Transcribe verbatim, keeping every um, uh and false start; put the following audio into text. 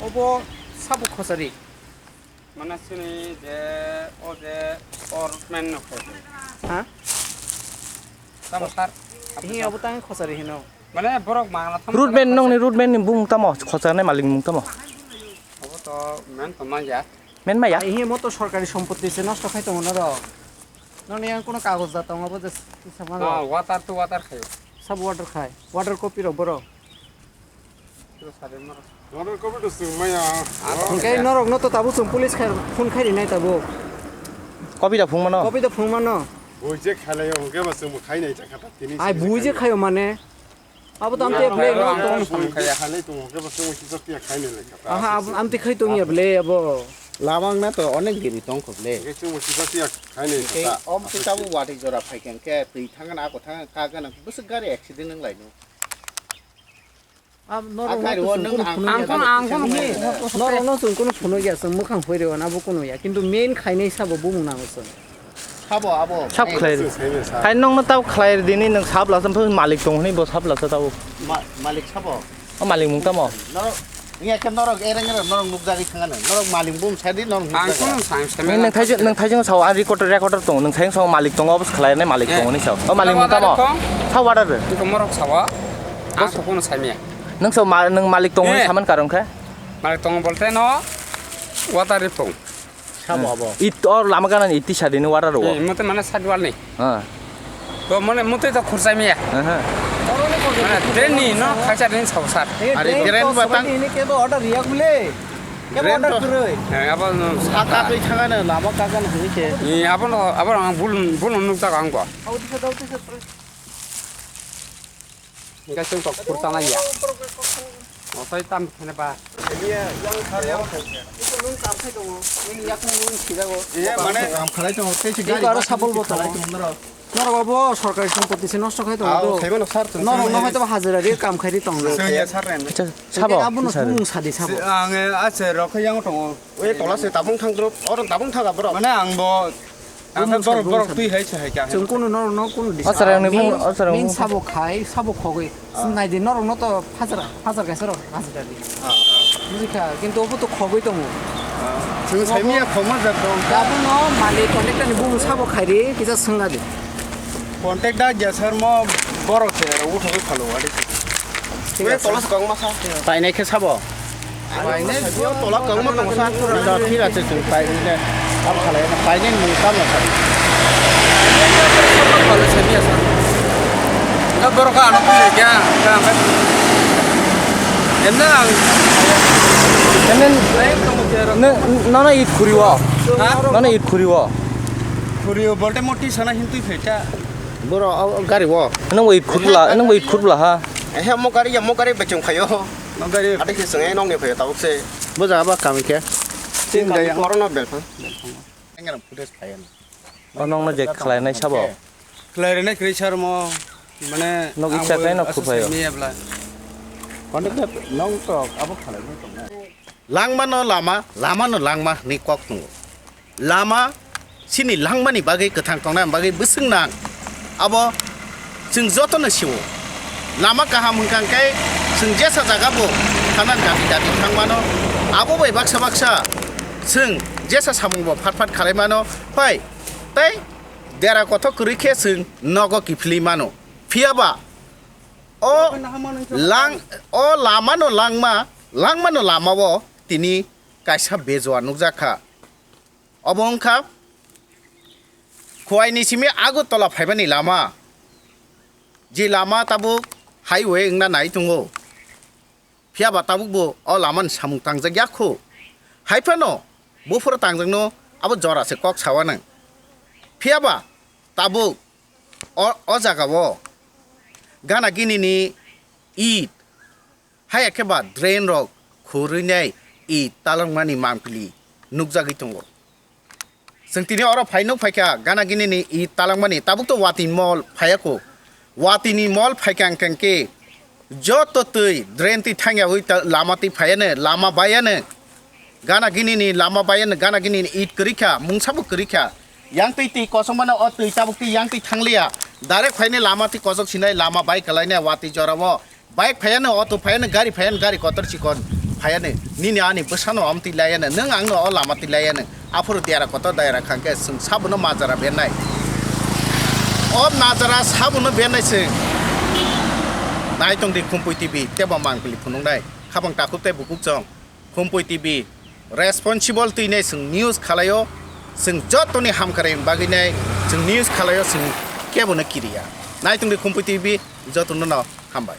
Bo sabo khosari. Mane sini je o je o roadman no kho. Ha? Tamo sir. Hi abo tang khosari hino. Mane borok mangna tham. Roadman nongni roadman ni bumung tamo? Khosarnai malik mung tamo? Abo to men to manya. Men maya? Hi mo to sorkari sompotti se nosto khai tongo norok. Noni yang kono kagoj da tongo abo je sama. Ah, water to water khayo. Sab water khai. Water copy rok borok. Hwnkhe norok no to tabuk chwng police khai phone khai rinai tabuk. Kopi da phung mano? Kopi da phung mano. Bui je khalai hwnkhe ba chwng bo khai nai chakha ta tini. Ai bui je khayo mane. Abo to amte ble no tong. Phone khai ya khalai tong hwnkhe ba chwng bo kisa tiya khai nai lekha ta. Aha, abo amte khai tong ya ble abo. Lamang na to onek diri tong kho ble. Hwnkhe chwng bo kisa tiya khai nai lekha ta. Om to tabuk wati jora phai khe twi thang na ako thang ka gana bwswk gari accident wng lai no. Ang kono, ang kono hi? Norok no chwng kono phunuk ya, chwng mwkhang hoi rw na bo kono ya, kintu main khainai sabo bumung nango chwng. Sabo abo. Sab khlai rw. Hai nong no tao khlai rw dini, nang sab lasa, malik tong hwnwi bo sab lasa tao. Malik sabo. O malik mung tamo? Norok, iya khe norok ereng ereng norok nukjagwi thangano. Norok malik bum sadi norok nukjagwi. Ang kono sang sang. Nang thaijing, nang thaijing sao, ang recorder, recorder tong, nang thaijing sao malik tongo, obos khlai nai malik tong hwnwi sao. O malik mung tamo? Sao order rw. Morok sao. Ang kono saimya. Nwng so ma-, nwng malik tong hwnwi saman karon khe? Malik tongo bolte no water ripong. Sabo abo. It or lama gana ni iti sadi ni water ro. Eh, mote mana sadi wal ni. Ha. To mone mote to khursa miya. Aha. Mana train ni no khacha ni sao sar. Are train batang. Ini ke to order riak bole. Ke order kuroi. Eh, abo no. Kaka kai thanga na lama kaka na hini ke. Eh, abo no, abo ang bul, bul nuk ta ang ko. Hingke chwng tok phur tanai ya. Mosai tam khene ba. Iya, mane kam khalai tongo, tei se gari aro sapol bo tongo. Norok obo sorkari sompoti se nosto khai tongo. Norok no hoito hajira ri kam khai ri tong na. Sabo, abono sumung sadi sabo. Ang ache rok yang tongo. Oi tola se tabung thang dro, oro tabung thaga bro. Mane ang bo Ang borok, borok twi hai se hai kha. Chwng kunu norok no kunu dis. Asarang ni bung, asarang ni bung. Sabo khai, sabo khogwi. Chwng nai di norok no to phajar, phajar kaisa rok phajar di. Buji kha, kintu obo to khogwi tongo. Chwng sai miya khoma jak dong. Abono malik conductor ni bung sabo khai di, kisa swngna di. Contact da jasar mo borok se uthogwi phalo wadi. Oi tola se kong masa. Painai khe sabo. Painai tola kong ma tong sa. Da thira se chwng painai. Am khalai na painai mung tamo sa. Ka borok ano khe kya ka ka. Emna ang. Emna. Nono it khuriwo. Ha? Nono it khuriwo. Khuriwo bolte moti sana hintui phecha. Boro o gari wo. Nang wait khurla, nang wait khurla ha. He mo gari ya mo gari bechung phayo. Mo gari. Ate ki sung e nong ne phayo tabuk se. Bo jaga ba kami khe. Tin da ya. Oro no bel pha. Engara footage phayan. O nong no je khlai nai sabo. Khlai rene kri sar mo mane. Nog icha kai no khur phayo. Ni abla. Konde nong to abo khlai nai tong na. Langmano lama, lamano langma hwnwi kok tongo. Lama chini langmani bagwi kwthang tongnani bagwi bwswk nang, abo chwng jotono sio. Lama kaham hwnkha khe chwng jesa jagabo thanani dabi dabi thang mano. Abo bai baksa baksa chwng jesa samungbo phat phat khalai mano, phai tei dera kothok kwrwi khe chwng nogo kiphilwi mano. Phiya ba o lang, o lamano langma, langmano lamao tini kaisa bejua nukjak kha. Obo wngkha Khowai ni simi Agartala phaimani lama. Je lama tabuk highway wngna nai tongo. Phiya ba tabuk bo o lama ni samung tangjak ya kho. Hai phano buphuru tangjakno abo jora se kok sawa nang. Phiya ba tabuk o, o jaga o gana gini ni it Haya khe ba drain rok khurwi nai i talangmani mampili nukjagwi tongo. Chwng tini oro phai nuk phaikha gana gini ni i talangmani tabuk to watwi mol phaiya kho. Watwi ni mol phaikha hwnkhe joto twi drain twi thangya wi ta-, lama twi phaiya no, lama baiya no. Gana gini ni lama bai no, gana gini ni it kwrwi kha, mungsa bo kwrwi kha. Yang twi twi kosong mano, o twi tabuk twi yang twi thang liya. Direct phai ni lama twi kosok sinai, lama bai kwlai nai, watwi jora o. Bike phai no, auto phai no, gari phai no, gari kotor chikon. phaiya nini ani bwsano amtwi laiya nwng, angno o lama twi laiya nwng. Aphuru dera kotor dera khangkhe chwng sabono majara bernai. O najara sabono bernai chwng. Naitongdi Khumpui T V tebo mangpili phunuknai. Khabang takhuk tei bukhuk chwng. Khumpui T V responsible twinai chwng news khalaio, chwng jotoni hamkrai bagwinai chwng news khalaio, chwng kebono kiriya. Naitongdi Khumpui T V, jotono no hambai.